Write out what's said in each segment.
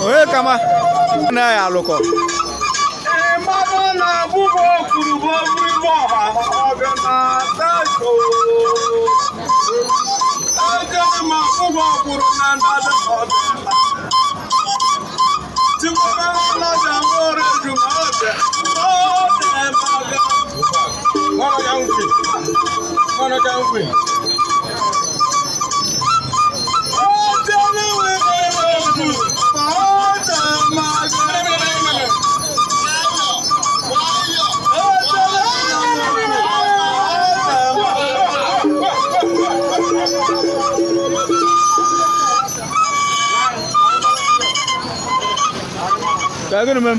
Onye kama na ya alụkọ. Ka gịnị mem?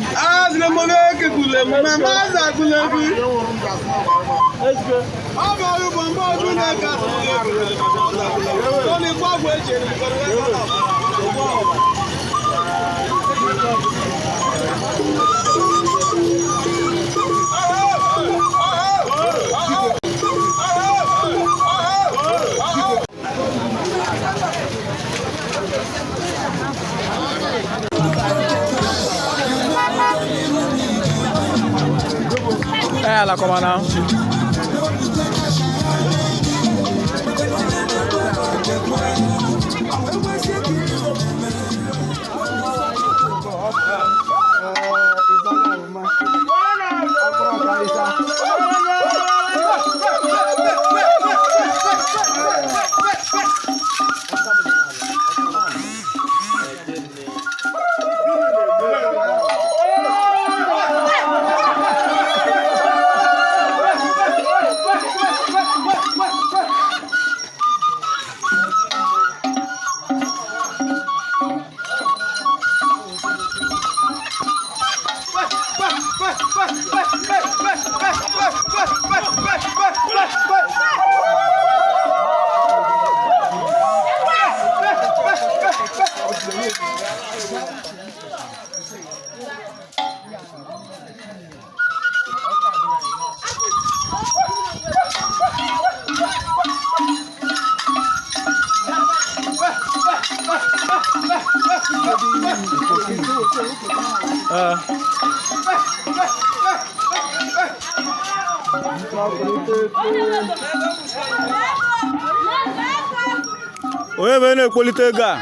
Eh, alakọma na. Ee. Onye bụ onye na-ekwelite ego a?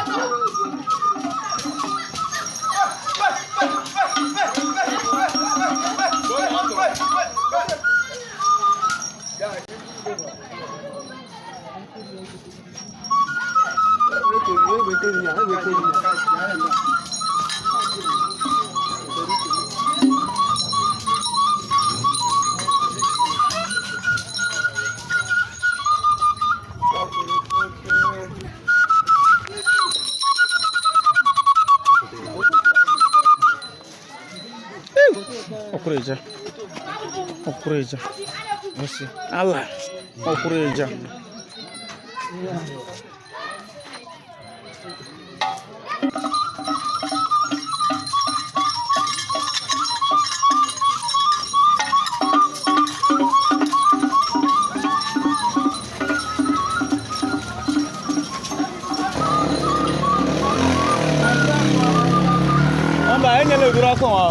Ọkwụrụ ịja. Ọkwụrụ ịja. Ala. Ọkwụrụ ịja. Mba, enyela eburu ọkụ nwa.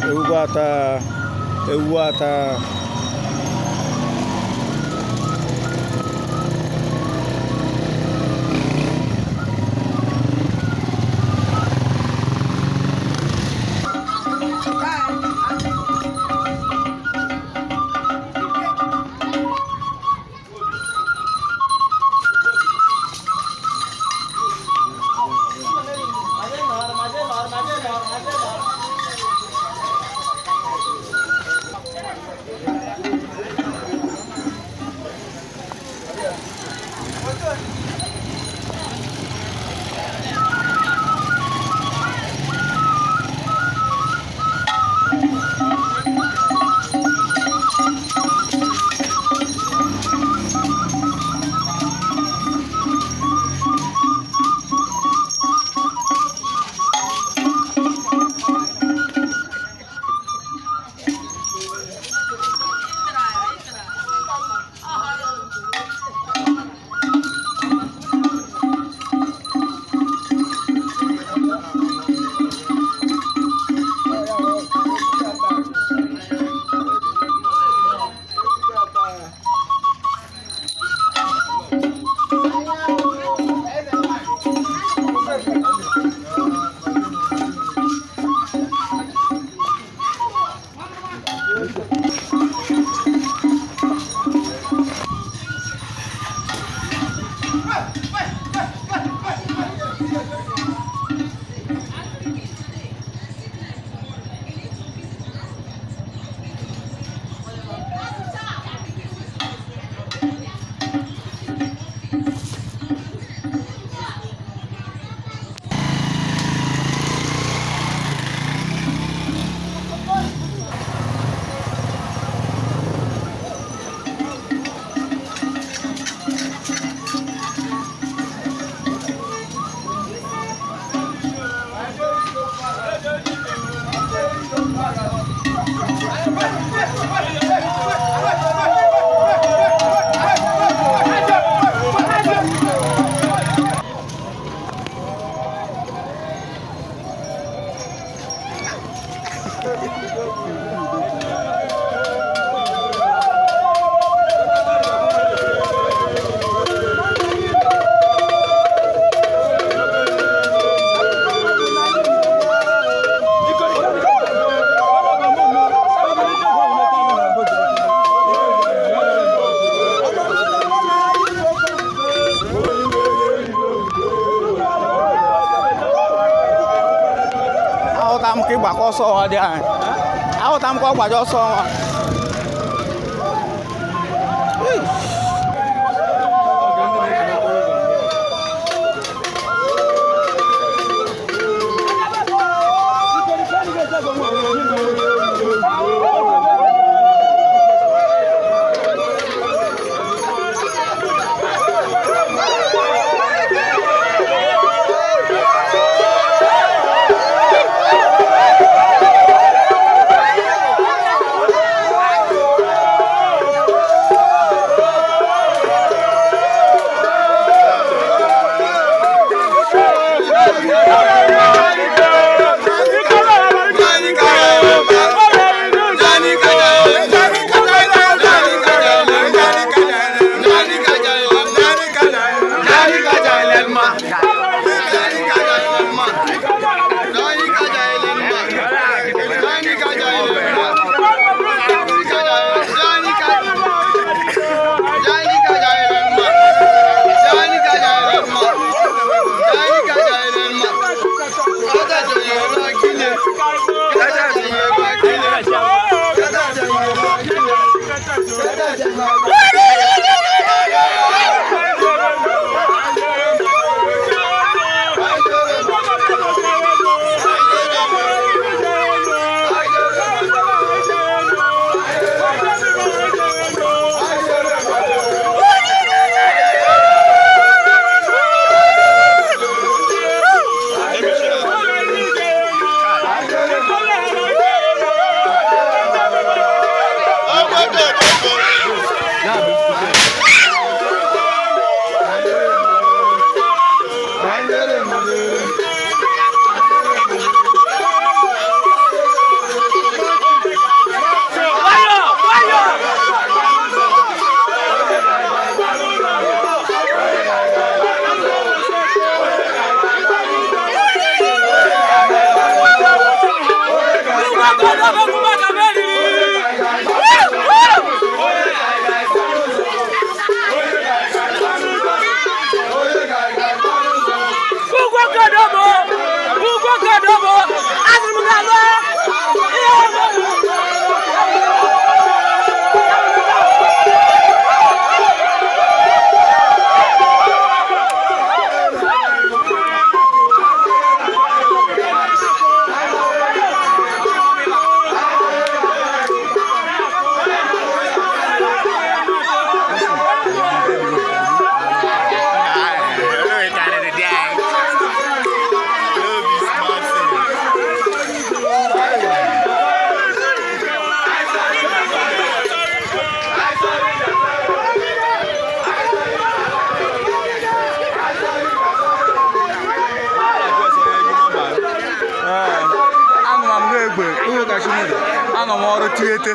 Ewu ata, ewu ata. Ahụta m ka ịgbakọ ọsọ ọnwa dị anyị. Ahụta m ka ọ gbaji ọsọ ọnwa. Kashimudu. Anọ m ọrụ tiete.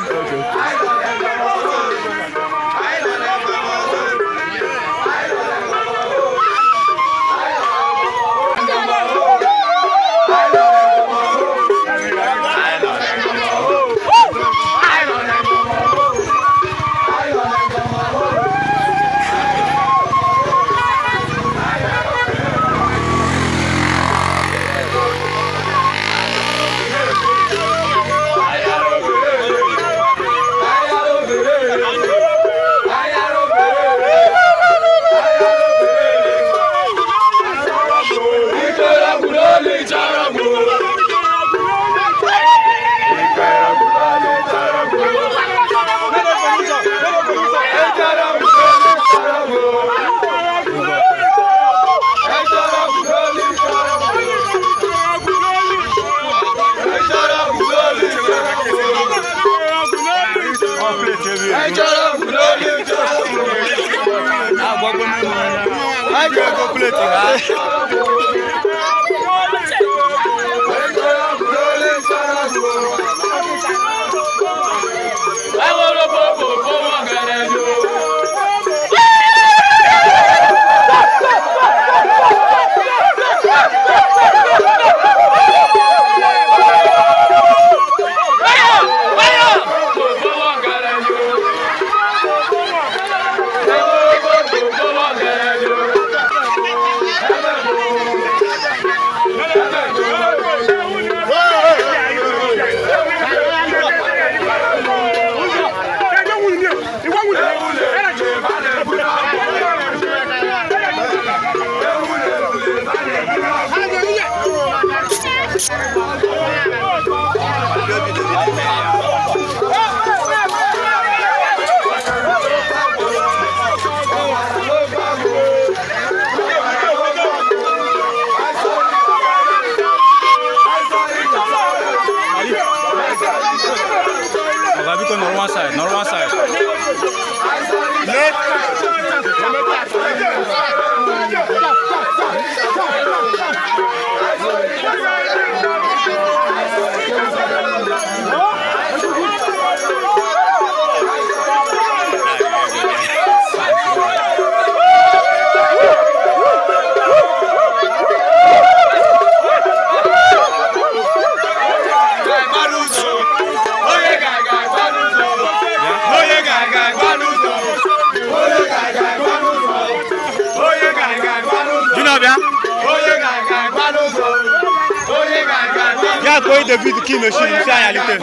Oga biko nọrọ one side, nọrọ one side. Junior bịa. Ya kpọọ David ka imechiri nsị anyị alite.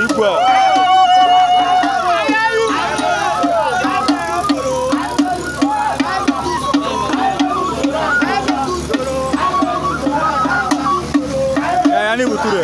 Igwe. Ya ni buture.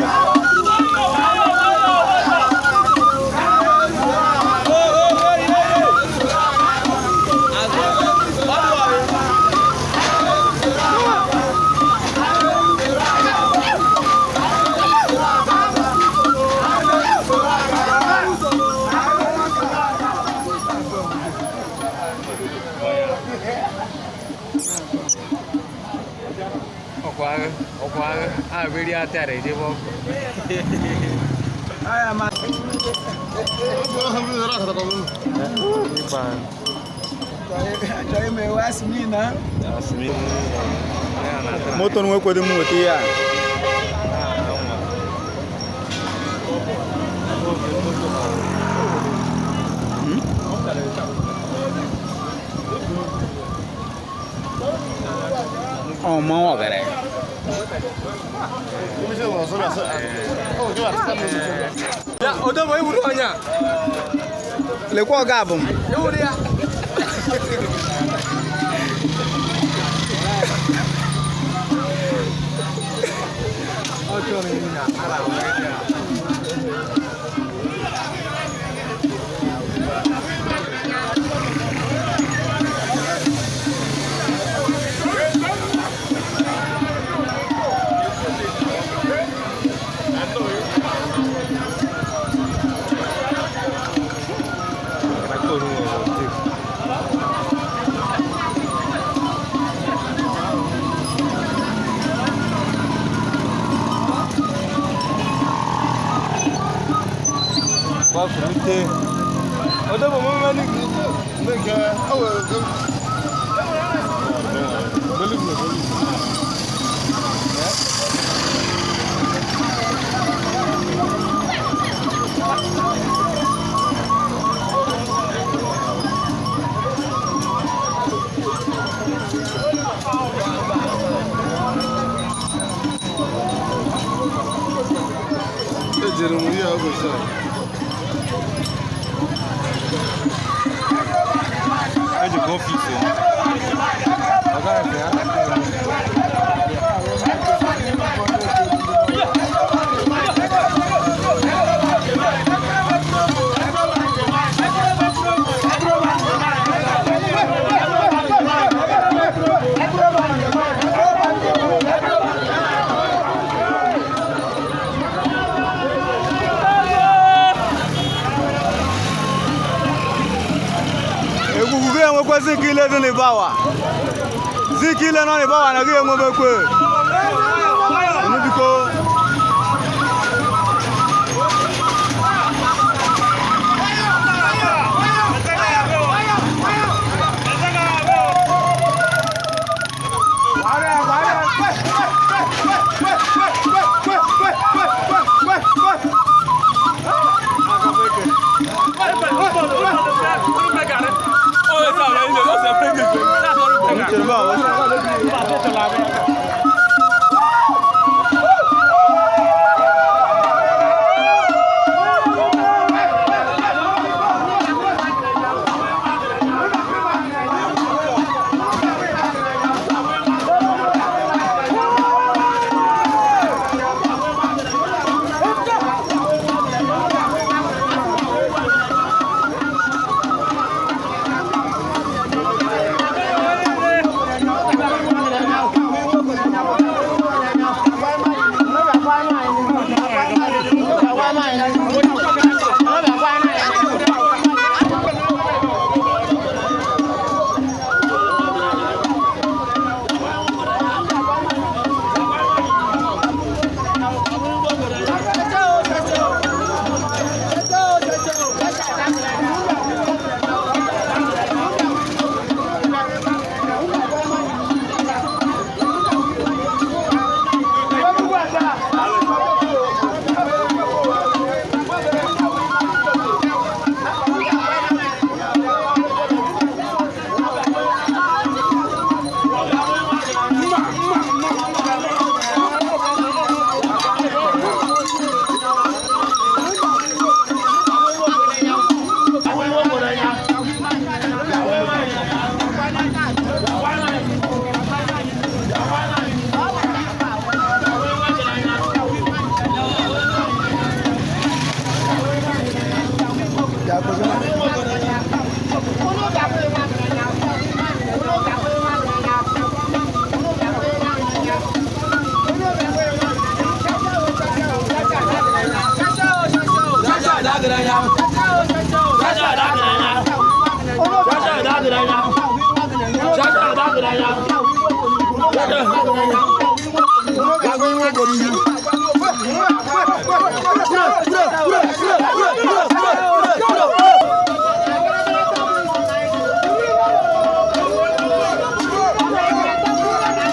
Ọkwa abịrị atara ejebe ọkụ. Moto nwe kwedi m nweta ihe a. Ọ mmanwụ ọgaranya. Odobo iwuru onye a. Lekwa ọga abụ m. Iwuru ya. Ọ chọrọ iri na ala nwere. Ejere m ihe ọgwụ saa. Ejikwa ọfịs ya. Egwugwu gị enwekwa zinc ile dị n'Ibawa. Zinc ile nọ n'Ibawa na gị enwebekwe. Unu biko. Chere m ahụ.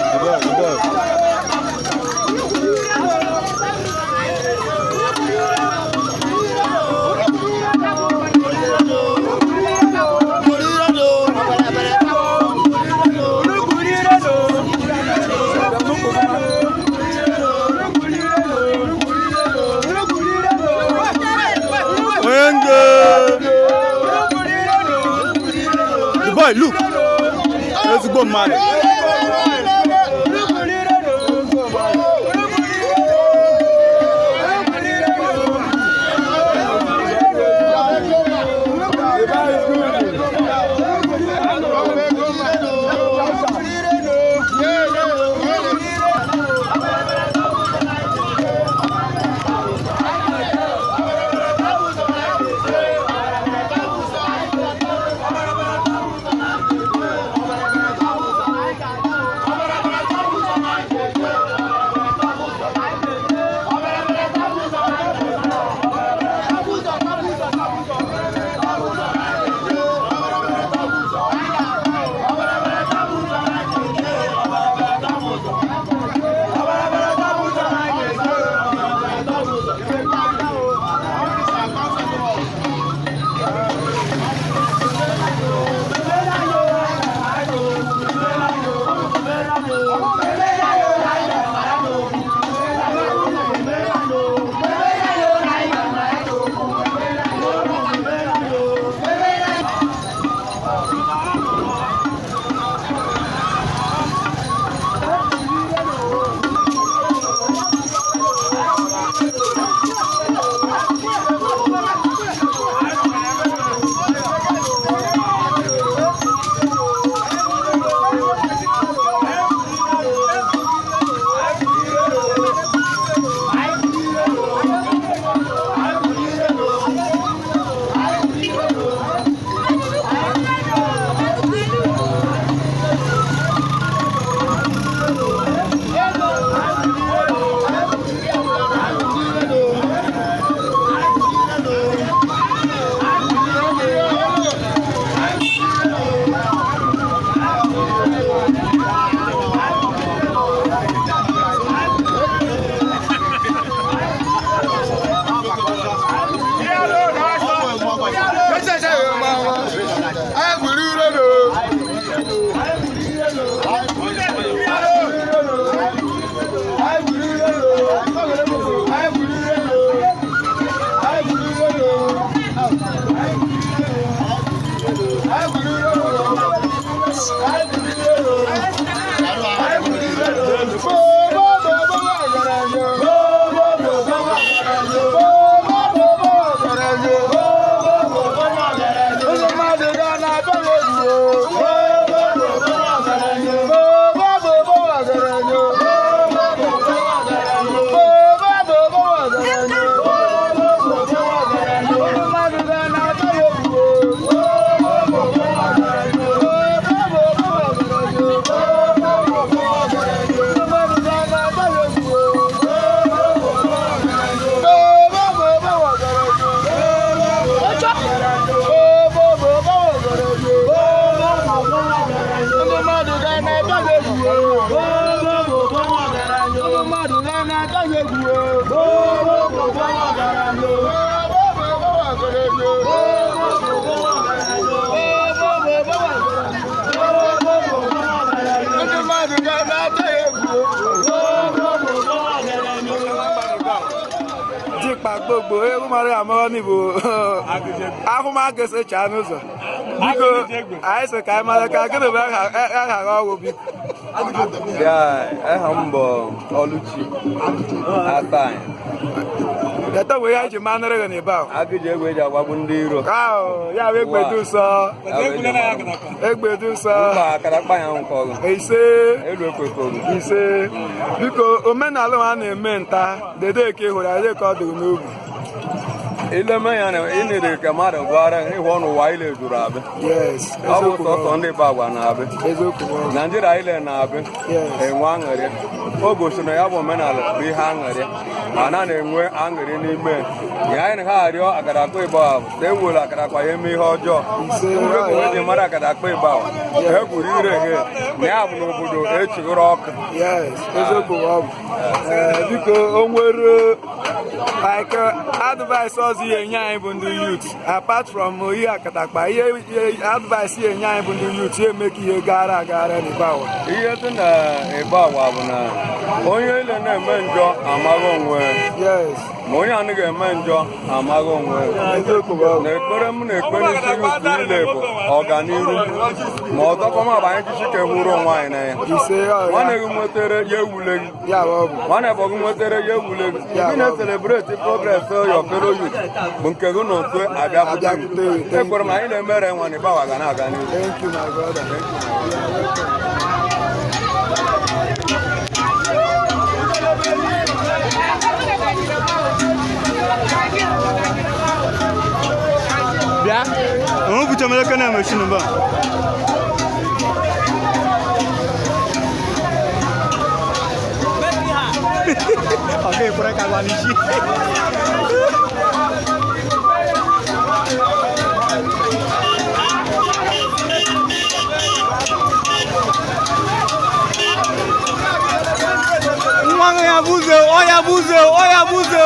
The boy, the boy. Onye The boy, look. Ezigbo mmadụ. Dimkpa gbogbo egwu mara amara n'Igbo ahụmahụ chaa n'ụzọ biko anyị sị ka anyị mara ka gịnị bụ aha ọgwụ biko. Aha m bụ Ọlụchi Atanyị. Leta wee ya ji manụrụ gị n'ebe ahụ. Agụji egwu eji agbagbu ndị iro. Ahụ ya bụ egbedu nsọ. Egbedu nsọ. Mba akarakpa ya nkọ ọgụ. Ise. Elu ekwekọrọ. Ise. Biko omenala a na-eme nta dede ka ị hụrụ ya dede ka ọ dịrị n'obi. Ileme ya na ịnịrị ka mmadụ gwara ịhụ ọnụ ụwa ile juru abịa. Yes. Ọ bụ Eziokwu sọsọ bụ. ndị Ibagwa na-abịa. Eziokwu bụ. Naijiria ile na-abịa. Yes. Enwe aṅụrị. O gosiri na ya bụ omenala bụ ihe aṅụrị. Ma na na-enwe aṅụrị n'ime. Ya anyị na ha arịọ Akatakpa Ibagwa na ewuru Akatakpa ya eme ihe ọjọọ. Ise. Ndị ka eji mara Akatakpa Ibagwa. Ha gwuru ire ghe. Na ya bụ n'obodo echigoro ọkụ. Yes, eziokwu bụ ọ bụ. Ee, biko o nwere like advice ọzọ ihe enye anyị bụ ndị youth apart from ihe Akatakpa, ihe advice ihe enye anyị bụ ndị youth ya eme ka ihe gara agara n'Ibagwa? Ihe dị na Ibagwa bụ na onye ile na-eme njọ amaghị onwe, ma onye anaghị eme njọ amaghị onwe. Eziokwu bụ ọ bụ. Na ekpere m na-ekpe n'isi youth niile bụ ọganiru, ma ọzọkwa ma bụ anyị jichike hụrụ onwe anyị n'anya. Ise ọ Nwanne ya. gị nwetere ya ewule gị. Ya bụ ọ bụ. Nwanne bụ gị nwetere ya ewule gị. Ya Gị na-celebrate progress your fellow youth bụ nke gị na otu abịakwute Abịakwute gị. gị. Ekwere m anyị na-emere nwa na Ibagwa ga na-aga n'ihu. Thank you, my brother. You are welcome. Bịa. Òun buche meleke na machine ba. Ọ ga-ekwere ka gwa n'isi. Nwa ya buzo, ọ ya buzo, ọ ya buzo.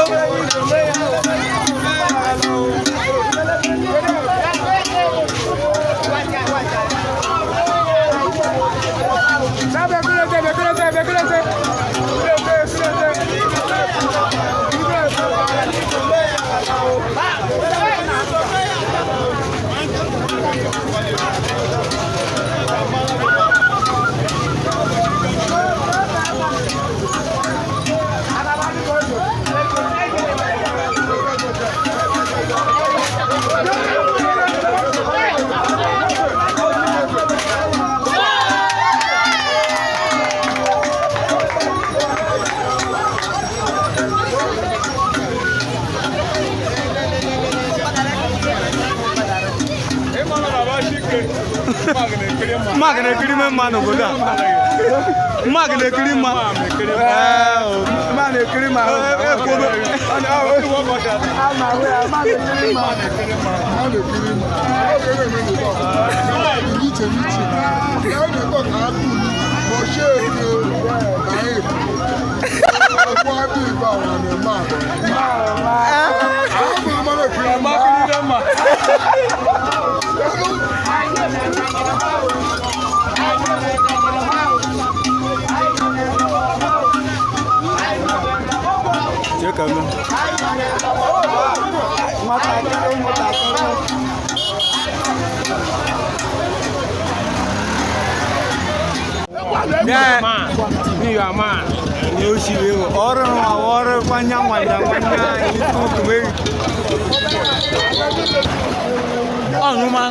Mmadụ na-ekiri mma n'obodo a. Mmadụ na-ekiri mma. Ee, o. Ma na-ekiri ma ahụ. Ekwuo. A ma ahụ ya, ma na-ekiri ma. N'iche n'iche na ọ na-ekwe ka a kụ ma ọ shee eke na efu ọkwa abụ Ibagwa na-eme agba. Ọ bụ mara ekiri mma. Nwatakịrị, ụmụntakịrị. Ni o si le ọrụ ọrụ kwanya nwanya nwanya ikukume. Ọnụma.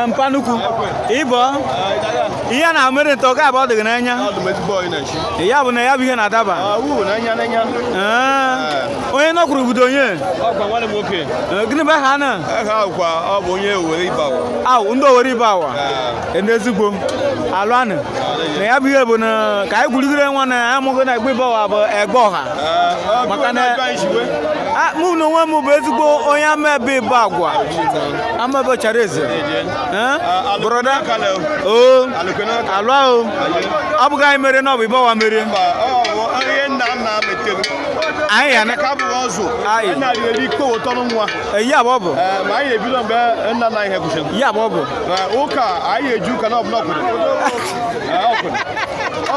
Mpanukwu ịbọ ihe a na-amere nta ọga abụọ dị gị n'anya, ya bụ na ya bụ ihe na-adaba. Ee, onye nọkwuru obodo onye? Ọkwa nwanne m nwoke. Ee, gịnị bụ aha na? Aha kwa ọ bụ onye Owerri Ibagwa. Awụ ndị Owerri Ibagwa, ndị ezigbo alụ anụ na ya bụ ihe bụ na ka anyị gwurigire nwa na amụghị na egbe Ibagwa bụ egbe ọha. Maka na- Ah, mụ na onwe m bụ ezigbo onye amaebe Ibagwa, amaebe chara eze. Eh, brother o alụ ahụ ọ bụghị anyị mere na ọ bụ Ibagwa mere. Ihe nna nna metere. Anyị ya na Ka bụ ọzụ. Ayi. Nna riri ike ụtọ nwa. Eyi abụọ bụ Ma anyị ebido mgbe nna nna anyị ha kwụsịrị. ya abụọ bụ Ụka anyị eji ụka na ọbụla ọkwụdo.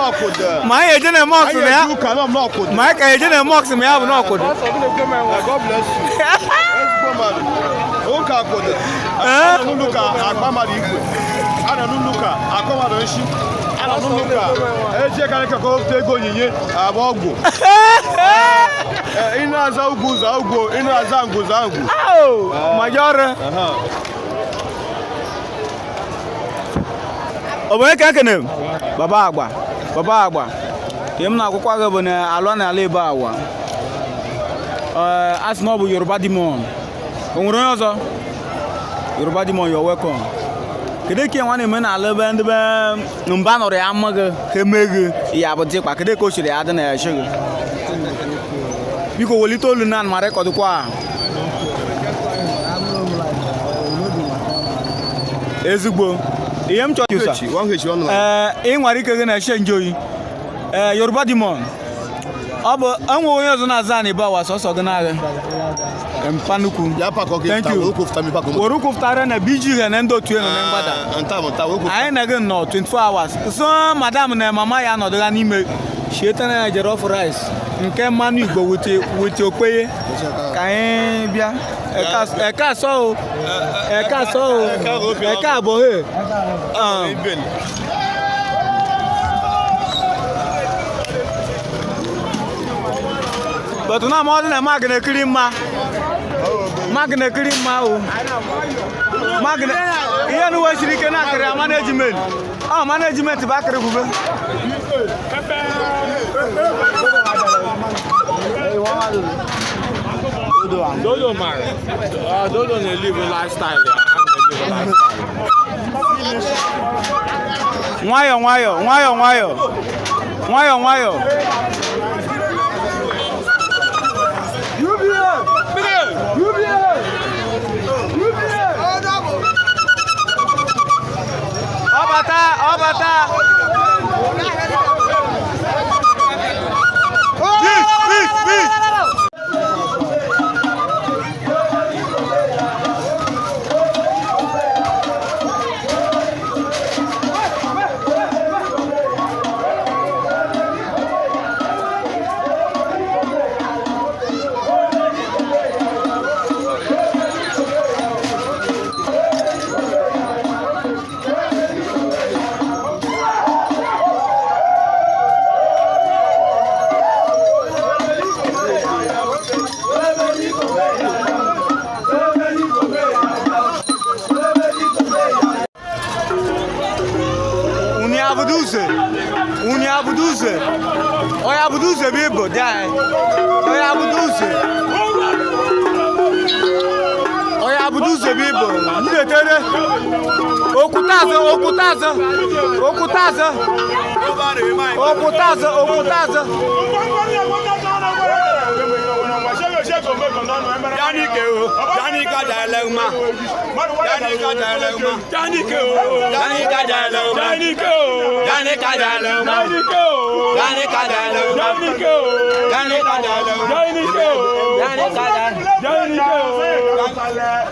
Ọkwụdo. Ma anyị eje na mọks Anyị na ya eji ụka na ọbụla ọkwụdo. Ma anyị ka eje na mọks ma ya bụ na ọkwụdo. God bless you. Ezigbo mmadụ. Ụka kwụdo. Eh? A nọ n'ụlọ ụka akpa mmadụ igwe. A nọ n'ụlọ ụka akọ mmadụ nshi. A nọ n'ụlọ ụka eji ekarị ka ka ego onyinye agba ọgwụ. Ị na-aza ugwu za ugwu, ị na-aza ngwu za ngwu. Au, major. Ọ bụ onye ka ekene? Baba agba. Baba agba. Ihe m na-akwụkwọ gị bụ na alụ na ala ebe awa. Ee, a sị na ọ bụ Yoruba Demon. O nwere onye ọzọ? Yoruba Demon, you're welcome. Kedu ka nwa na-eme n'ala ebe ndị be mba nụrụ ya ama gị ha eme gị ya bụ dịkwa kedu ka o siri ya dị na ya chi gị? Biko welite olu na ma rekọdụkwa. Ezigbo ihe m chọrọ. Ee, ị nwere ike gị na-eche nje oyi. Ee, Yoruba Demon, ọ bụ enwe onye ọzọ na-aza na ibe awa sọsọ gị na-agha mpanukwu. Thank you. Were ụkwụ fụtara na biji ihe na ndị otu enu na mgbada anyị na gị nọ 24 hours so madam na mama ya nọdụga n'ime shietana ya jollof rice nke mmanụ igbo wete okpeye ka anyị bịa eke asọ o eke asọ o eke abụọ he. But na ma ọ dị na mag na-ekiri mma mag na-ekiri mma o mag na ihe nu wee siri ike na akịrị a management ọ management bụ akịrị gwube. Dodo mara. Dodo na-elive lifestyle ya. A na-elive lifestyle. Nwayọ nwayọ nwayọ nwayọ nwayọ nwayọ. Ọbata ọbata. Peace, peace, peace. Uni abuduze. Uni abuduze. Oya abuduze bi ibo di anyị. Oya abuduze. Oya abuduze bi ibo. Ndetere. Okwute azụ, okwute azụ. Okwute azụ. Okwute azụ, okwute azụ. Yanike o, Yanika da ẹlẹ́wọ̀n. Yanika da ẹlẹ́wọ̀n. Yanike o. Yanika da ẹlẹ́wọ̀n. Yanike o. Yanika da ẹlẹ́wọ̀n. Yanike o. Yanika da ẹlẹ́wọ̀n. Yanike o. Yanika da ẹlẹ́wọ̀n. Yanike o. Yanika da. Yanike o.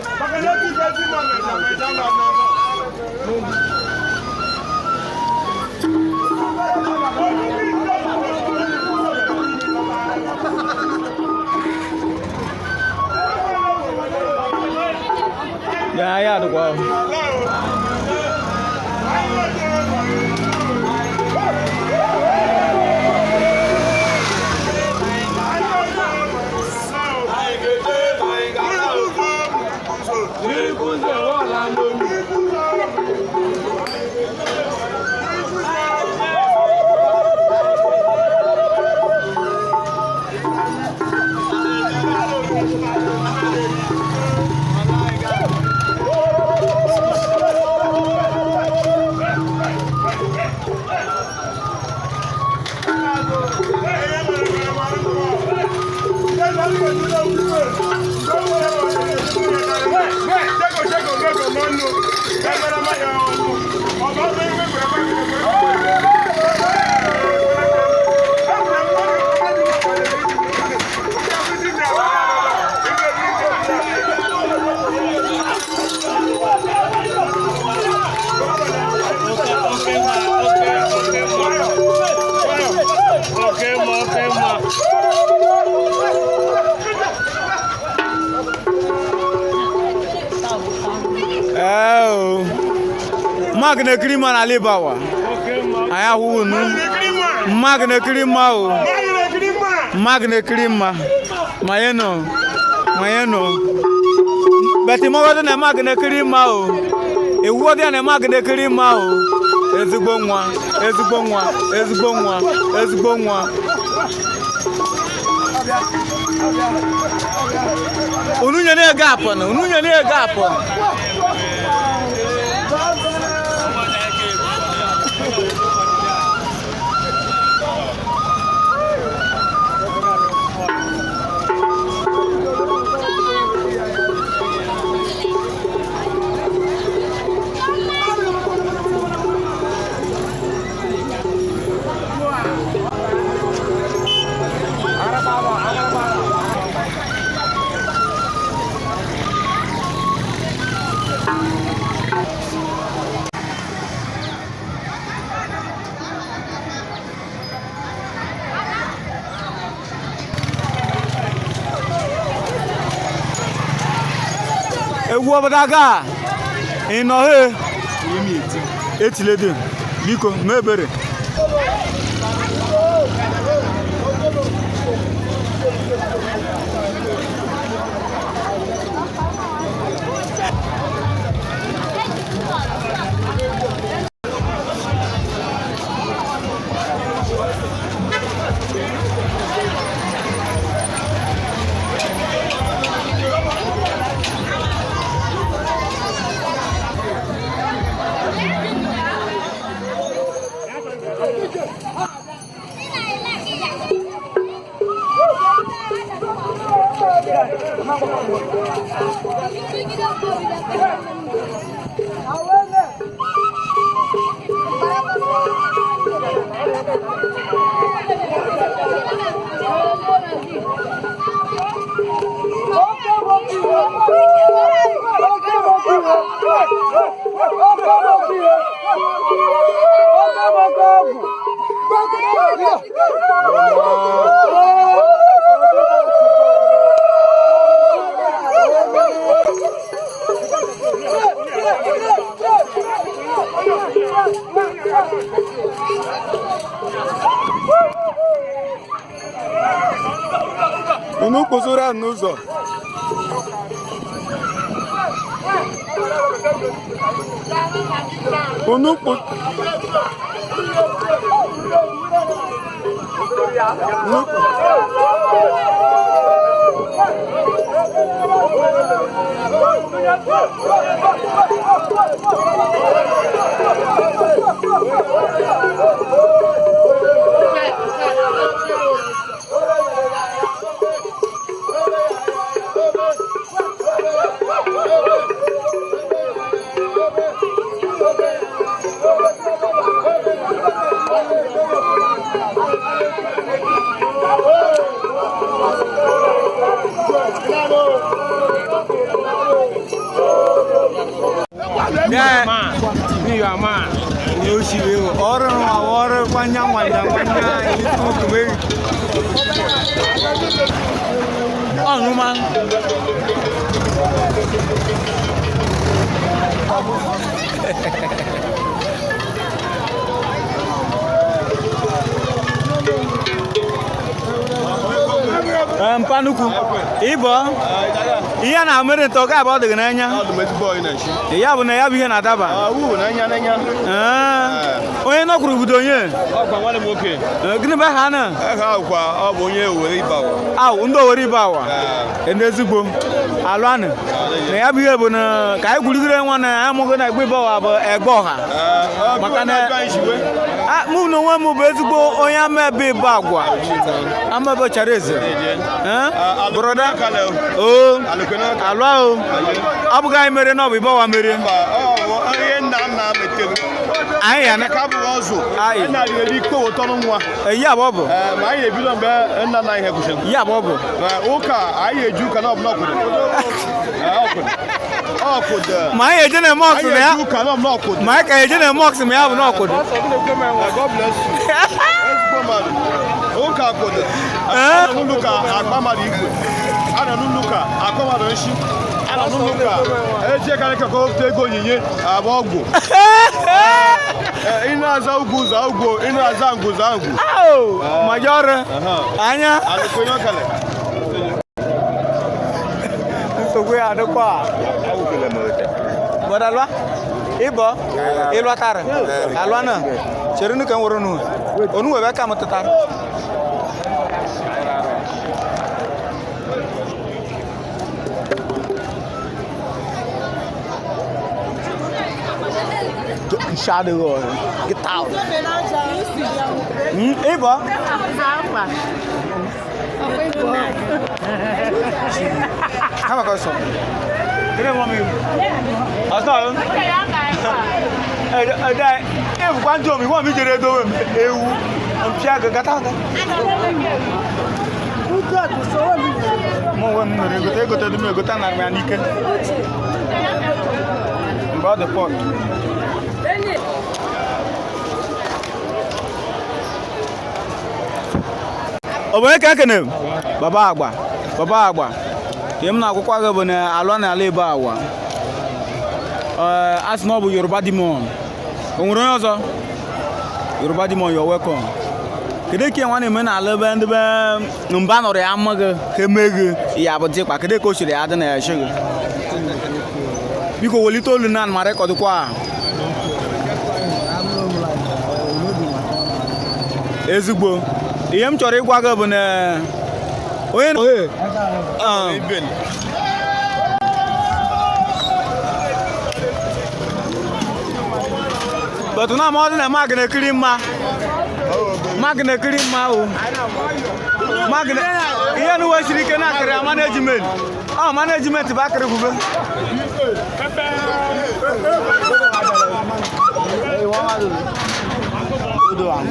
Ya ya dịkwa. Ee o. Mark na-ekiri mma n'ala Ibawa. Anyị ahụghị unu. Mark na-ekiri mma o. Mark na-ekiri mma. Ma ya nọ. Ma ya nọ. Beti mọgọdụ na Mark na-ekiri mma o. Ewu ọdị na Mark na-ekiri mma o. Ezigbo nwa, ezigbo nwa, ezigbo nwa, ezigbo nwa. Unu nyere ego apụnụ, unu nyere ego apụnụ. Egwu obodo ga ị nọ he etilede biko mee ebere. Unu kpụzuru a n'ụzọ. Unu kpụ Unu kpụ- Yeah. You are man. Ọrụ ọrụ kwanya nwanya nwanya itutuwe. Ọnụma. Mpanukwu, ịbọ ihe a na-amịrị ntọ ga abụ ọ dị gị n'anya. Ya bụ na ya bụ ihe na-adaba. Ee, onye nọkwuru obodo onye. Ọkwa nwanne m nwoke. Ee, gịnị bụ aha na Aha akwa ọ bụ onye Owerri Ibawa. awụ ndị Owerri Ibawa, ndị ezigbo alụanụ na ya bụ ihe bụ na ka anyị gwurigire nwa na amụghị na egbe Ibawa bụ egbe ọha. Maka na- Mụ na onwe m bụ ezigbo onye amaebe ịba agwa amaebe chara eze. Ee, brother o alụa o, ọ bụghị anyị mere na ọ bụ Ibawa mere. Ihe nna nna metere. Anyị ya na Ka abụghị ọzụ. Ayi. Nna anyị eri ikpe ụtọ nwa. Ya bụ ọ bụ Ma anyị ebido mgbe nna nna anyị ha kwụsịrị. Ya bụ ọ bụ Ụka anyị eji ụka na ọbụla ọkwụdo. Ọkwụdo. Ma anyị eje na mọks Anyị na ya eji ụka na ọbụla ọkwụdo. Ma anyị ka eje na mọks ma ya bụ na ọkwụdo. God bless you. Ezigbo mmadụ. Ụka kwụdo. Eh? A nọ n'ụlọ ụka akpa mmadụ igwe. A nọ n'ụlọ ụka akọ mmadụ nshi. A nọ n'ụlọ ụka eji karị ka ka ego onyinye agba ọgwụ. Ị na-aza ugwu za ugwu, ị na-aza ngwu za ngwu. Au! Major anya Alụkwenye ọkale. nsogbu ya adịkwa. Bọdalwa, Ịbọ ịlọtara alụana chere nu ka m were nu onu webe ka m tụtara. Shadow get out. Ịbọ kama ka sọ. Kene mọ mi. Ọsọ. Ẹ̀dá ebukwa ndị omi wọ́n mi jere edowe m ewu mpịa gata gata. Mụ onwe m nụrụ egote egote dị m egote nara m ya n'ike. Mgbe ọ dị pọk. Ọ bụ onye ka ekene m? Baba agba baba agba ihe m na-akwụkwọ gị bụ na alụ na ala ebe awa. Ee, a sị na ọ bụ Yoruba Demon. O nwere onye ọzọ? Yoruba Demon, you're welcome. Kedu ka nwa na-eme n'ala ebe ndị be mba nọrọ ya ama gị ha eme gị ya bụ dịkwa kedu ka o siri ya dị na ya shi gị? Biko welite olu na ma rekọdụkwa. Ezigbo ihe m chọrọ ịgwa gị bụ na onye but na ma ọ dị na mag na-ekiri mma mag na-ekiri mma o mag na ihe nu siri ike na akịrị a management ọ management bụ akịrị bube.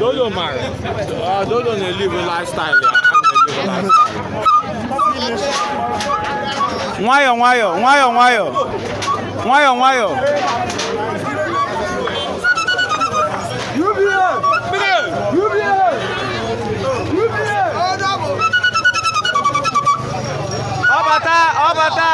Dodo mara. Dodo na-elive lifestyle ya. A na-elive lifestyle. Nwayọ nwayọ nwayọ nwayọ nwayọ nwayọ. Ọbata ọbata.